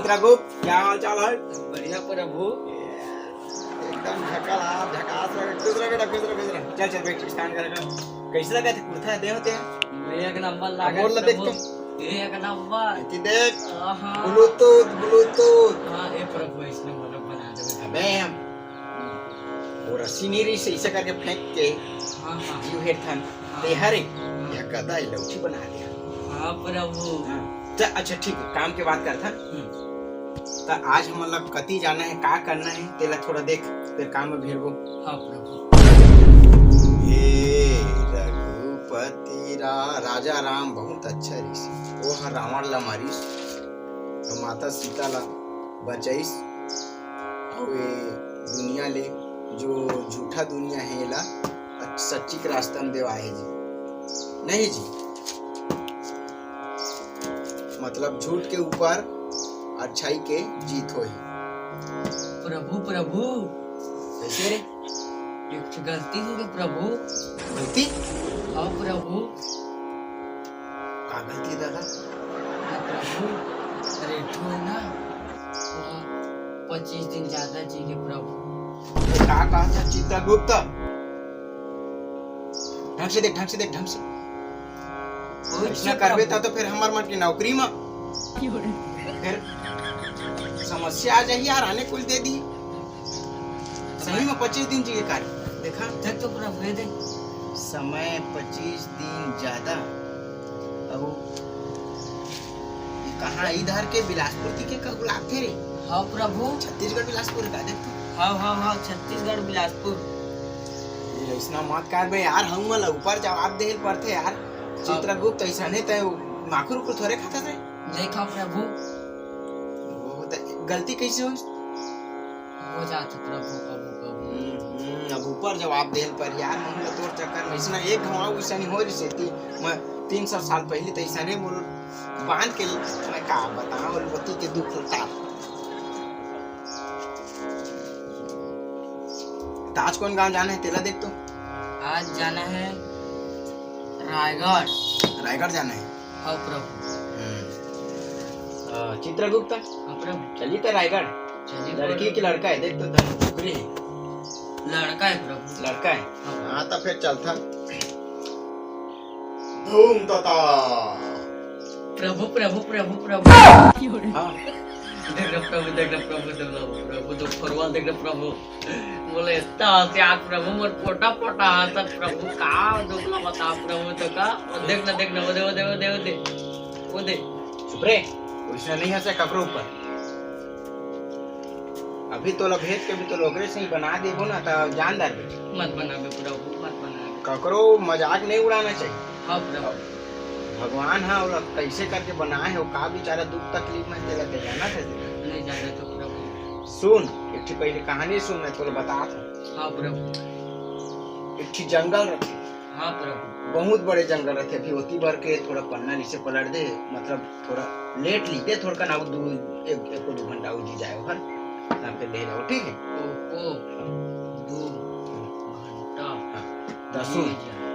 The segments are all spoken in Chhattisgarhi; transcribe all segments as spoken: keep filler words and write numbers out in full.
चित्रगुप्त, क्या हाल चाल है? बढ़िया प्रभु। एकदम झकास, झकास लगे। खुश रह बेटा, खुश रह, खुश रह। चल, चल, बैठ, स्नान कर। कैसे लगा थे कुर्ता दे होते हैं? एक नंबर लगा बोल ना, देख प्रभु। तो। एक नंबर। कि देख, आहा। Bluetooth, Bluetooth। हाँ, ए प्रभु, इसने मतलब बना दे। अबे हम वो रस्सी नहीं रही, ऐसे करके फेंक के हाँ, हाँ। जीव हेरथन। हाँ। ते हरे, हाँ। यह गदा ही लौठी बना दिया। हाँ, प्रभु। हाँ। चल, अच्छा, ठीक है, काम के बात करथन। हम्म। त आज हमन ला कति जाना है, का करना है, तेला थोड़ा देख, फिर काम में भिड़बो। हाँ, प्रभु। हे रघुपति रा-, राजा राम बहुत अच्छा रिहिस। वो ह रावण ला मारिस, अउ माता सीता ला बचाइस, अउ ये दुनिया ले जो झूठा दुनिया है, एला सच्ची के रास्ता में देवाए जी, नहीं जी? मतलब झूठ के ऊपर अच्छाई के जीत होही। प्रभु, प्रभु। कैसे रे? एक ठो गलती हो गई प्रभु। गलती? हाँ प्रभु। का गलती दादा? अरे प्रभु, अरे एक ठो है ना, वो पच्चीस दिन ज्यादा जी के प्रभु। ये का कहा था चित्रगुप्त? ढंग से देख, ढंग से देख, ढंग से। कोई ऐसा चुप करबे रहो। ता तो फिर हमर मन की नौकरी मा फिर समस्या आ जाही यार, आने कुल दे दी। सही में पच्चीस दिन जी के कार्य देखा। देख तो पूरा हुए दे। समय पच्चीस दिन ज्यादा। अब ये कहाँ इधर के बिलासपुर की के कहलाथे रे? हाँ प्रभु। छत्तीसगढ़ बिलासपुर का देख तो। हाँ, हाँ, हाँ, छत्तीसगढ़ बिलासपुर। ये ऐसना मत कर बे यार, हम वाला ऊपर जवाब देल पड़थे यार। हाँ। चित्रगुप्त ऐसा नहीं तय माखुर उखुर थोड़े खाता थे। नहीं खा प्रभु। वो तो गलती कैसे हो? हो जात प्रभु कभू कभू। हम्म, हम्म, अब ऊपर जवाब देल पर यार, मन ला तोर चक्कर में इसना एक घाव वैसा नहीं हो रही सेती, मैं तीन सौ साल पहले तो ऐसा नहीं बोल बांध के मैं का बताऊं, और पति के दुख होता। तो आज कौन गांव जाना है तेला देख तो। आज जाना है रायगढ़। रायगढ़ जाना है। हाँ प्रभु। हम्म। अ, चित्रगुप्त। हाँ प्रभु। चलिए तो रायगढ़। चलिए लड़की प्रभु। की लड़का है, देख तो धन टुकड़ी है। लड़का है प्रभु। लड़का है। हाँ। हाँ, तो फिर चलता। धूम तता। प्रभु, प्रभु, प्रभु, प्रभु। हाँ। देख रहे प्रभु, देख रहे प्रभु, देख रहे प्रभु, देख रहे प्रभु। बोले, "इतना हंसियार प्रभु, मोर फोटा फोटा हंसत प्रभु, का दुख ला बता प्रभु तो का?" ओ देख ना, देख ना, ओ दे, ओ दे, ओ दे, ओ दे, ओ दे। चुप रे, वैसा नहीं हंसे ककरो ऊपर। अभी तोला भेज के भी तो ओकरे से ही बना देबो ना, त जान डार बेटा। मत बनाबे प्रभु, मत बनाबे। ककरो मजाक नहीं उड़ाना चाहिए। हाँ प्रभु। भगवान ह ओला कैसे करके बनाए हे, का बेचारा दुख तकलीफ में तेला ते जानत हे। नहीं जानत हो प्रभु। सुन, एक ठो पहले कहानी सुन, मैं तोला बतात हूँ। हाँ प्रभु। एक ठो जंगल रथे। हाँ प्रभु। बहुत बड़े जंगल रथे, अभी ओती भर के थोड़ा पन्ना नीचे पलट दे, मतलब थोड़ा लेट लीते, थोड़ा कन आऊ दू, एक, एक दो घंटा आऊ जी जाए ओहर, तब फिर ले जाओ, ठीक है? ओ, ओ, दो घंटा। हाँ, त सुन। जी जाए।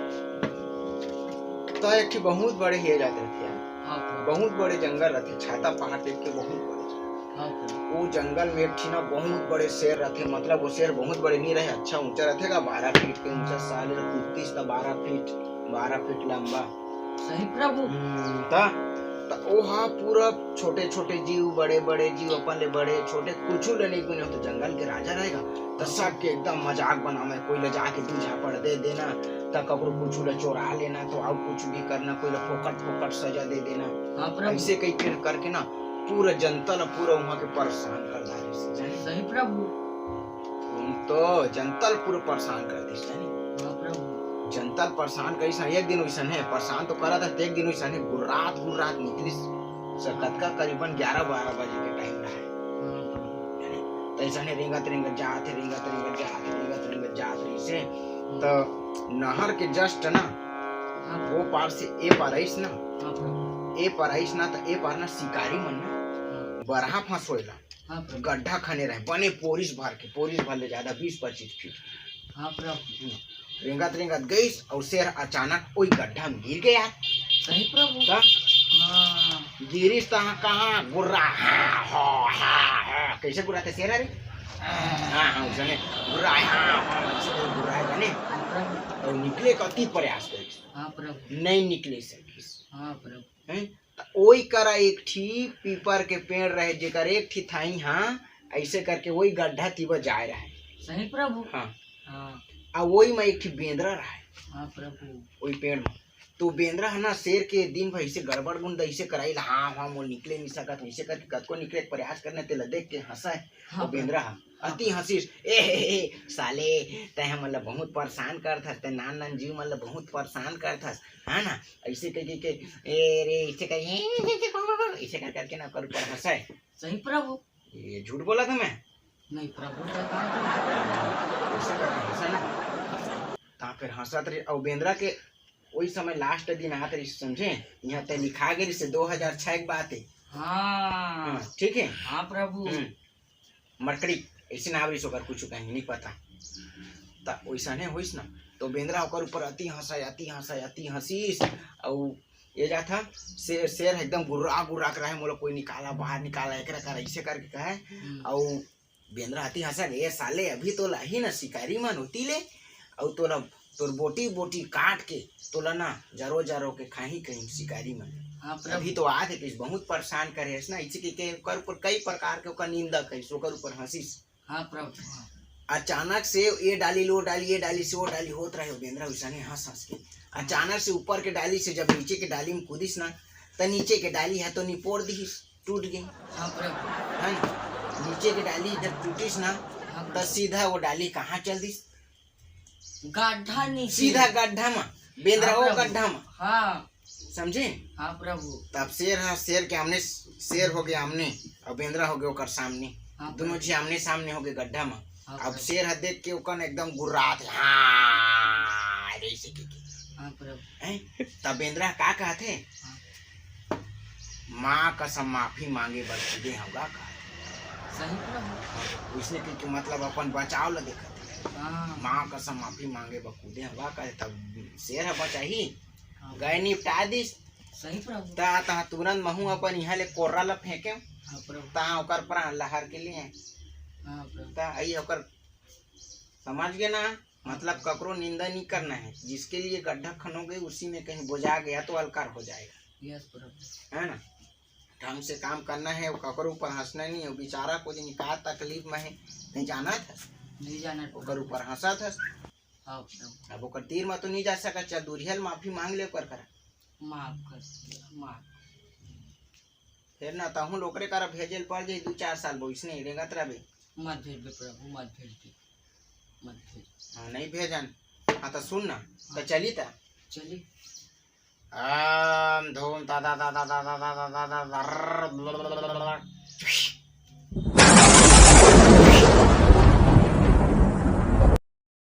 त एक ठो बहुत बड़े हे जात रथे यार। हाँ प्रभु। बहुत बड़े जंगल रथे, छाता पहाड़ टाइप के बहुत बड़े जंगल। हाँ प्रभु। वो जंगल में एक ठो ना बहुत बड़े शेर रथे, मतलब वो शेर बहुत बड़े नहीं रहे, अच्छा ऊंचा रथे का, बारह फीट के ऊंचा, साले कुत्तीस त बारह फीट, बारह फीट लंबा। सही प्रभु। हम्म, त, त ओहा पूरा छोटे-छोटे जीव, बड़े-बड़े जीव, अपन ले बड़े, छोटे, कुछु ले नहीं गुने, तो जंगल के राजा रहेगा, त सबके एकदम मजाक बनावे, कोई ले जाके दू झापड़ दे देना, त ककरो कुछु ले चोरा लेना, तो आऊ कुछु भी करना, कोई ले फोकट-फोकट सजा दे देना। हाँ प्रभु। ऐसे कई कर, करके ना पूरा जनता ला पूरा वहाँ के परेशान कर डाले, जाने? सही प्रभु। तुम तो जनता ल पूरा परेशान कर दिस, जाने? हाँ प्रभु। जनता ल परेशान करिस, एक दिन वैसन हे, परेशान तो करत हे, एक दिन वैसन हे, गुर्रात गुर्रात निकलिस, स-, कतका करीबन ग्यारह बारह बजे के टाइम रहे। हाँ प्रभु। जाने? त ऐसन हे, रेंगत रेंगत जात हे, रेंगत रेंगत जात हे, रेंगत रेंगत जात रहिस हे, हाँ। त नहर के just ना, हाँ। वो पार से ए पार आइस ना, हाँ प्रभु। ए पार आइस ना, त ए पार ना शिकारी मन ना, हाँ। बरहा फंसोय ला। हाँ प्रभु। गड्ढा खने रहे, बने पोरिस भर के, पोरिस भर ले ज्यादा, बीस पच्चीस फीट। हाँ प्रभु। हम्म। रेंगत रेंगत गइस अउ शेर अचानक ओई गड्ढा में गिर गया। सही प्रभु। त? हाँ। गिरिस तहाँ कहाँ गुर्रा, हाँ, हो, हाँ, हो। कैसे गुर्राथे शेर रे? हाँ, हाँ, उसने गुर्रा, हाँ, हाँ, ऐसे करके गुर्रा है जाने। और निकले कति प्रयास करिस। हाँ प्रभु। नहीं निकले सकिस। हाँ प्रभु। हैं? त ओई करा एक ठी पीपर के पेड़ रहे, जेकर एक ठी थाई, हाँ, ऐसे करके वही गड्ढा तिबा जाए रहे। सही प्रभु। हाँ। हाँ। आ वही में एक ठी बेंदरा रहे। हाँ प्रभु। वही पेड़ में। तो बेंदरा है ना, शेर के दिन भर ऐसे गड़बड़ गुंडा ऐसे कराई ला, हाँ, हाँ, मोर निकले नहीं सकत, ऐसे करके कतको निकले के प्रयास करने, तेला देख के हंसा है। हाँ वो बेंदरा प्रभु। हा। हाँ अति प्रभु। हंसिस, "ए, हे, हे, साले, तै हमन ला बहुत परेशान करत हस, तै नान नान जीव मन ला बहुत परेशान करत हस, है ना?" ऐसे कह के, के, "ए रे," ऐसे कह, "ए, ए, ए, ए, ए," ऐसे कर करके ना ओकर ऊपर हंसा है। सही प्रभु। ये झूठ बोला था मैं? नहीं प्रभु, तो कहाँ झूठ बोला? ऐसे करके हंसा ना। ता फिर हंसत रही, और बेंदरा के वही समय लास्ट दिन आत रही, समझे? यहाँ ते लिखा गई से दो हजार छह के बात है। हाँ। हाँ, ठीक है? हाँ प्रभु। हम्म। मरकड़ी, ऐसे नाम रही ओकर, कुछ कहीं नहीं पता। त वैसने होइस ना, तो बेंदरा ओकर ऊपर अति हंसा, अति हंसा, अति हंसिस, अउ ये जाथा, शेर, शेर एकदम गुर्रा गुर्रा के रहे, "मोला कोई निकाला, बाहर निकाला," एकरा कर ऐसे करके कहे। हम्म। अउ बेंदरा अति हंसा, "ए साले, अभी तोला ही ना शिकारी मन होती ले, अउ तोला, तोर बोटी बोटी काट के तोला ना जरो जरो के खाही कहीं शिकारी मन।" हाँ प्रभु। अभी तो आत है कि बहुत परेशान करे हस ना, इसी के, के ओकर ऊपर कई प्रकार के ओकर निंदा करिस, ओकर ऊपर हंसिस। हाँ प्रभु, हाँ। अचानक से ये डाली ले वो डाली, ये डाली से वो डाली होत रहे, बेंदरा वैसने हंस हंस के। अचानक से ऊपर के डाली से जब नीचे के डाली में कूदिस ना, त नीचे के डाली है तो निपोर दिहिस, टूट गई। हाँ प्रभु। है ना? नीचे के डाली जब टूटिस ना, हाँ त प्रभु। सीधा वो डाली कहाँ चल दिस? गड्ढा नीचे। सीधा गड्ढा में, बेंदरा हाँ वो प्रभु। गड्ढा में। हाँ। समझे? हाँ प्रभु। तब शेर हा, शेर के आमने, शेर हो गए आमने, और बेंदरा हो गए ओकर सामने। हाँ दोनों प्रभु। जी आमने सामने हो गए गड्ढा में। हाँ अब प्रभु। शेर हा देख के ओकन एकदम गुर्रात, हाँ, ऐसे के, के। हाँ प्रभु। हैं? तब बेंदरा का कहत हे? हाँ। माँ कसम माफी मांगे बर कूदे हंव गा का। सही प्रभु। उसने के, के मतलब अपन बचाव ला देखत हे। हाँ। माँ कसम माफी मांगे बर कूदे हंव गा का, तब शेर हा बचाही। हाँ। गए निपटा दिस। सही प्रभु। ता, ता तुरंत महू अपन इहाँ ले कोर्रा ला फेंके। हाँ प्रभु। ता ओकर प्राण ला हर के लिए। हाँ प्रभु। ता आई ओकर, समझ गए ना? मतलब ककरो निंदा नहीं करना है। जिसके लिए गड्ढा खनोगे उसी में कहीं बोझा गया तो अलकार हो जाएगा। यस प्रभु। है ना? ढंग से काम करना है, ककरो ऊपर हंसना नहीं है। बेचारा को दिन का तकलीफ में है, नहीं जाना था। नहीं जाना था। ओकर ऊपर हंसा था। हाँ प्रभु। अब ओकर तीर में तो नहीं जा सका, चल दूरिया ले माफी मांग ले ओकर करा। माफ कर दिया, माफ। फिर ना तहूँ ल ओकरे करा भेजे ल पड़ जाही, दू चार साल बोइसने रेंगत रहबे। मत भेजबे प्रभु, मत भेजबे, मत भेज। हाँ, नहीं भेजन। हाँ, तो सुन ना, तो हाँ। चली ता। चली। ओम धूम ता ता ता ता ता ता ता ता ता ता ता।